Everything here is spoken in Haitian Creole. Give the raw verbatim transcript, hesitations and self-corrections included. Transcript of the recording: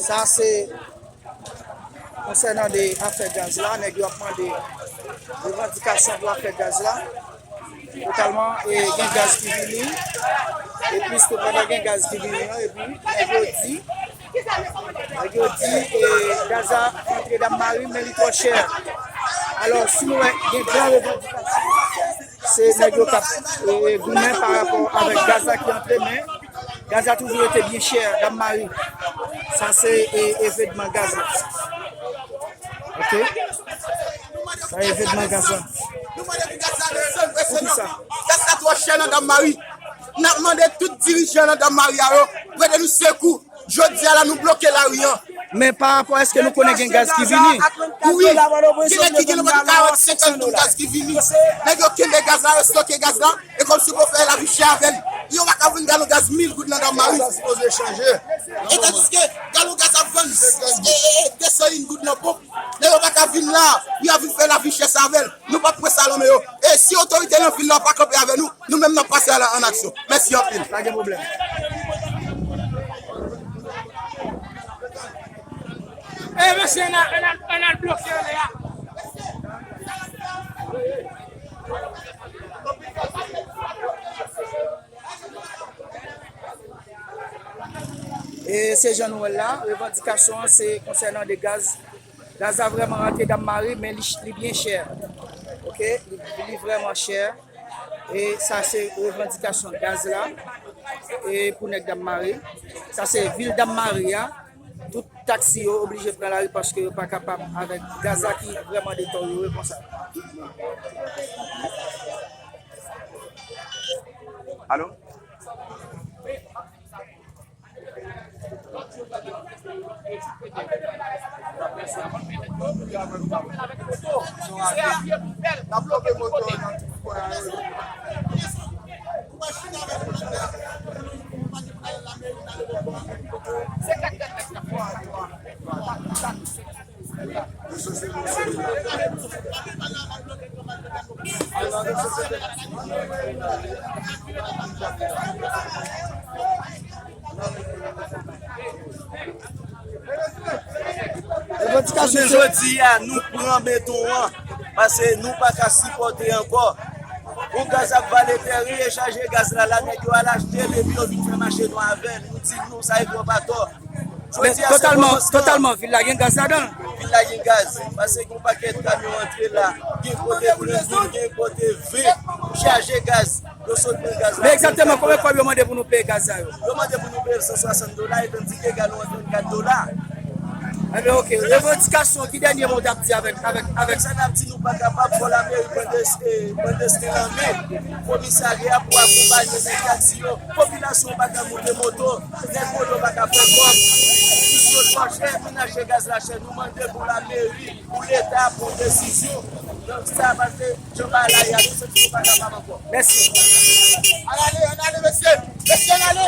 Sa se konsènan de afè gaz la, nèg yo ap mande revandikasyon pou afè gaz la. Totalman, e, gen gaz ki vini. E plis ke pandan gen gaz ki vini an, epi nèg yo di, nèg yo di, e, gaz la antre Dam Mari, men li twò chè. Alò, si nou wè gen gran revandikasyon, se nèg yo k ap, e, goumen pa rapò avèk gaz la ki antre, men gaz la toujou rete byen chè, Dam Mari. Sa se, e, evenman gaz la. Ok? Sa evenman gaz la. Poukisa? Gaz la twò chè nan Dam Mari. N ap mande tout dirijan nan Dam Mari a yo, prete nou sekou. Jodi a la, nou bloke lari an. Men pa rapò, èske nou konnen gen gaz ki vini? Wi, gen nèg ki gen lòt karant, senkant goud gaz ki vini. Nèg yo kenbe gaz la, yo stoke gaz la, e kòmsi pou fè lavi chè avè l. Yo pa ka vann galon gaz mil goud nan Dam Mari. Sa sipoze chanje. E tandiske galon gaz ap vann, e, e, e, de san goud nan ponp. Nèg yo pa ka vin la, y ap vin fè lavi chè sa avè l. Nou p ap pran sa nan men yo. E si otorite nan vil la pa kanpe avè nou, nou menm n ap pase a la an aksyon. Mèsi anpil. Pa gen pwoblèm. E mesye, ann al, ann al, ann al bloke anlè a. E se jan nou wè l la, revandikasyon an se konsènan de gaz. Gaz la vrèman rantre Dam Mari, men li, li byen chè. Ok? Li, li vrèman chè. E sa se revandikasyon gaz la. E pou nèg Dam Mari. Sa se vil Dam Mari a. Tout taksi yo oblije pran lari paske yo pa kapab avèk gaz la ki vrèman detò yo ye konsa. Alo? Jounen jodi a, nou pran beton an, paske nou pa ka sipòte ankò. Pou gaz ap vale tè, rechaje gaz la, la nèg yo al achte l, epi yo vin fè mache nwa avè l. Nou di nou, sa e twòp atò. Men totalman, totalman, vil la gen gaz ladan l. Vil la gen gaz, paske gen yon pakèt kamyon antre la, gen kote blendil, gen kote ven, chaje gaz, yo sot pran gaz la. Men egzakteman konbyen kòb yo mande pou nou peye gaz sa yo? Yo mande pou nou peye san swasant dola, e tandike galon an trannkat dola. Enben, ok, revandikasyon, ki dènye mo w t ap di avèk, avèk, avèk sa n ap di? Nou pa kapab, fò lameri pran des-, eh, pran desten an men, komisarya pou akonpanye nèg taksi yo. Popilasyon pa ka moute moto, nèg moto pa ka fè kòb. Pis yo twò chè, vin achte gaz la chè. Nou mande pou lameri, pou Leta pran desizyon. Donk sa, paske jan bagay la ye a, nou santi nou pa kapab ankò. Mèsi. Ann ale, ann ale, mesye. Mesye, ann ale.